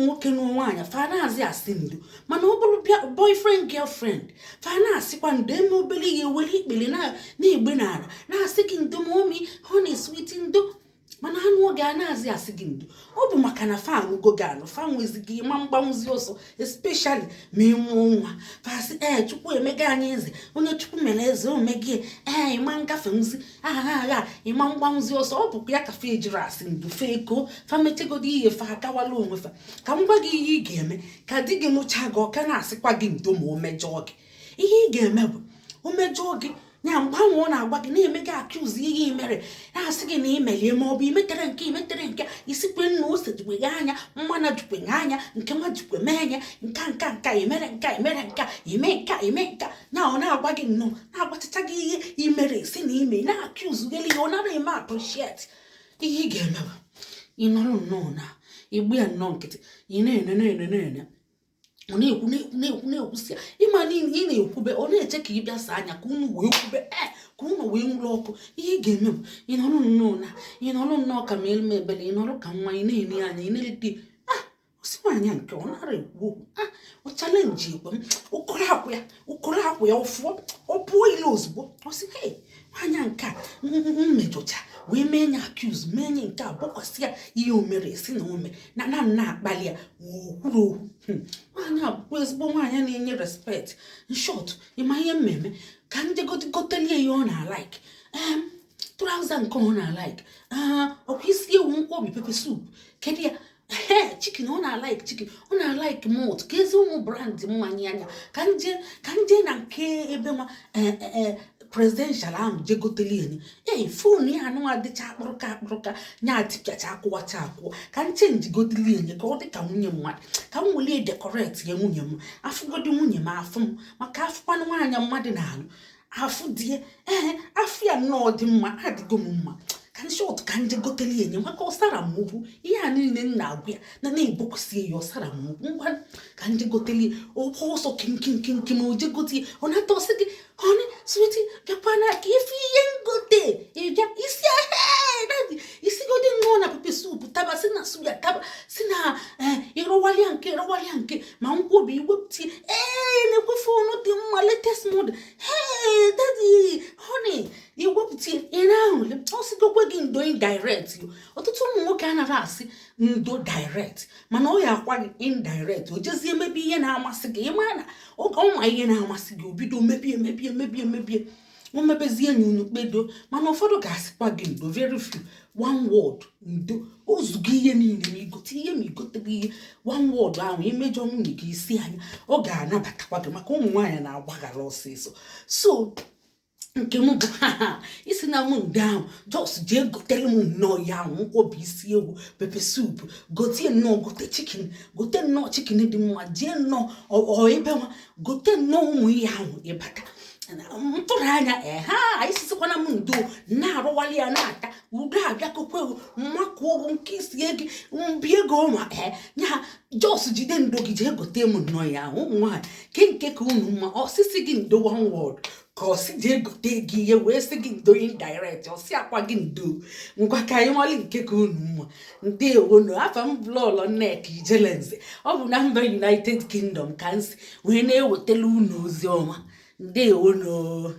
Nwoke na nwaanyị fa na-azị asị ndo, mana ọ bụrụ bịa boyfriend, girlfriend, fa na-asịkwa ndo. Eme obere ihe, were ikpere na-egbe n'ala, na-asị gị ndo, mommy, honey, sweet, ndo. Mana anụ oge a na-azị asị gị ndo, ọ bụ maka na fa anụgo gị anụ, fa nwezighị ịma mgbanwụzi ọsọ, especially ma ị mụọ nwa. Fasị, ee, Chukwu emega anyị eze, onye Chukwu mere eze omegie. Ee, ịma ngafenwuzi agha agha, ịma mgbanwụzi ọsọ. Ọ bụkwa ya ka fa ejiri asị ndo. Fa eko fa mechegodi ihe, fa agawala onwe fa. Ka m gwa gị ihe ị ga-eme ka di gị nụcha gị, ọ ka na-asịkwa gị ndo ma o mejọọ gị. Ihe ị ga-eme bụ, o mejọọ gị ya, mgbe ahụ ọ na-agwa gị, na-eme gị accuse ihe i mere, na-asị gị na imelie ma ọ bụ imetere nke, imetere nke, isikwe nna ose jikwe gị anya, mmana jikwe gị anya, nke nwa jikwe mee anya, nka nka nka, imere nka, imere nka, ime nka, ime nka. Na ọ na-agwa gị nnọọ, na-agwachacha gị ihe imere, si na ime, na-accuse gị ihe ọ nara eme appreciate. Ihe ị ga-eme bụ, ị nọrọ nnọọ na igbu ya nnọọ nkịtị, ị na-ene, na-ene, na-ene. Ọ na-ekwu, na-ekwu, na-ekwu, na-ekwusi ya, ịma na ị na-ekwube, ọ na-eche ka ị bịa saa anya, ka unu wee kwube, ee, ka unu wee nwere ọkụ. Ihe ị ga-eme bụ, ị nọrọ nnọọ na ị nọrọ nnọọ ka ma elu m ebele, ị nọrọ ka nwa, ị na-ene anya, ị na-elite. Ah, osi nwaanyị a nke ọ nara ekwu okwu, ah, ọ challenge ekwe m, ụkọrọ akwụ ya, ụkọrọ akwụ ya, ọ fụọ, ọ pụọ ile ozugbo. Ọ sị, hey, nwaanyị a nke a mmejọcha wee mee nye accuse, mee nye nke a, bọkwasị ya ihe o mere, si na ome na na nna akpali ya okwuru okwu. Nwaanyị a bụkwa ezigbo nwaanyị na-enye respect. In short, ịma ihe mmemme ka njegodi gotelie ihe ọ na-alike, trouser nke ọ na-alike, ọkwa isi ewu, nkwobi, pepper soup, kedu ya, ee, chicken ọ na-alike, chicken ọ na-alike, malt, ka ezi ụmụ brand mmanya anya, ka nje na nke ebe nwa presidential ahụ je goteli enyi. Ee, phone ya anụ adịcha akpụrụka akpụrụka, nya atịpịacha, akwụwacha akwụwa, ka nche njigoteli enye, ka ọ dị ka nwunye mmadụ, ka m welie decorate ya nwunye m, afụgodi nwunye m, afụ m, maka afụkwanụ nwaanyị mmadụ na-alụ, afụ die, ee, afụ ya nnọọ dị mma, adịgo m mma. Ka short, ka nje goteli enye, maka ọsara m okwu ihe a niile m na-agwa ya na na-ebokwusie ya, ọsara m okwu. Ngwa, ka nje goteli ụkwụ ọsọ kinkinkinkim, o je gote, ọ nata, ọsị gị, "Honey, sweetie, bịakwa na ka ife ihe ngote." Ịbịa isi, daddy, isigodi nnọọ na pepper soup taba, si na suya taba, si na ịrọwalịa nke, ịrọwalịa nke, ma nkwobi iwepụta, ee, na-ekwe phone dị mma, latest model. Hey, daddy, honey, iwepụta, ị na-ahụ, ọ sigokwe gị ndo indirect. Ọtụtụ ụmụ nwoke anaghị asị ndo direct, mana ọ ya akwa gị indirect. O jezie mebe ihe na-amasị gị, ịma na oge ọnwa ihe na-amasị gị, o bido mebie, mebie, mebie, mebie, o mebezie enyi unu kpedo. Mana ụfọdụ ga-asịkwa gị ndo, very few. One word ndo ozugo ihe niile, ma igote ihe, ma igoteghị ihe. One word ahụ, imejọ nwunye gị isi anya, ọ ga-anabatakwa gị, maka ụmụ nwaanyị na-agbaghara ọsịsọ. So nke m bụ, isi na m ndo ahụ, just jee gotere m nnọọ ya ahụ, nkwobi, isi ewu, pepper soup, gote nnọọ, gote chicken, gote nnọọ chicken dị mma, jee nnọọ ọ ebe nwa, gote nnọọ ụmụ ihe ahụ, ịbata ntụrụ anya, eha, isisikwana m ndo, na-arụwali ya, na-ata udo, abịakokwe mmakụ ụgwụ nke isi gị mbi ego ọnwa, ee, nya just jide ndo gị, jee gote m nnọọ ya ahụ. Ụmụ nwaanyị ke nke ka unu mma, ọsịsị gị ndo one word, ka ọ sị jee gote gị ihe, wee sị gị ndo indirect, ọ sị akwa gị ndo. Ngwa, ka anyị nwale nke ka unu mma. Ndewonu. Afa m bụlọlọ Nneka Ijelenze. Ọ bụ na mba United Kingdom ka m si wee na-ewetala unu ozi ọma. Ndewonu.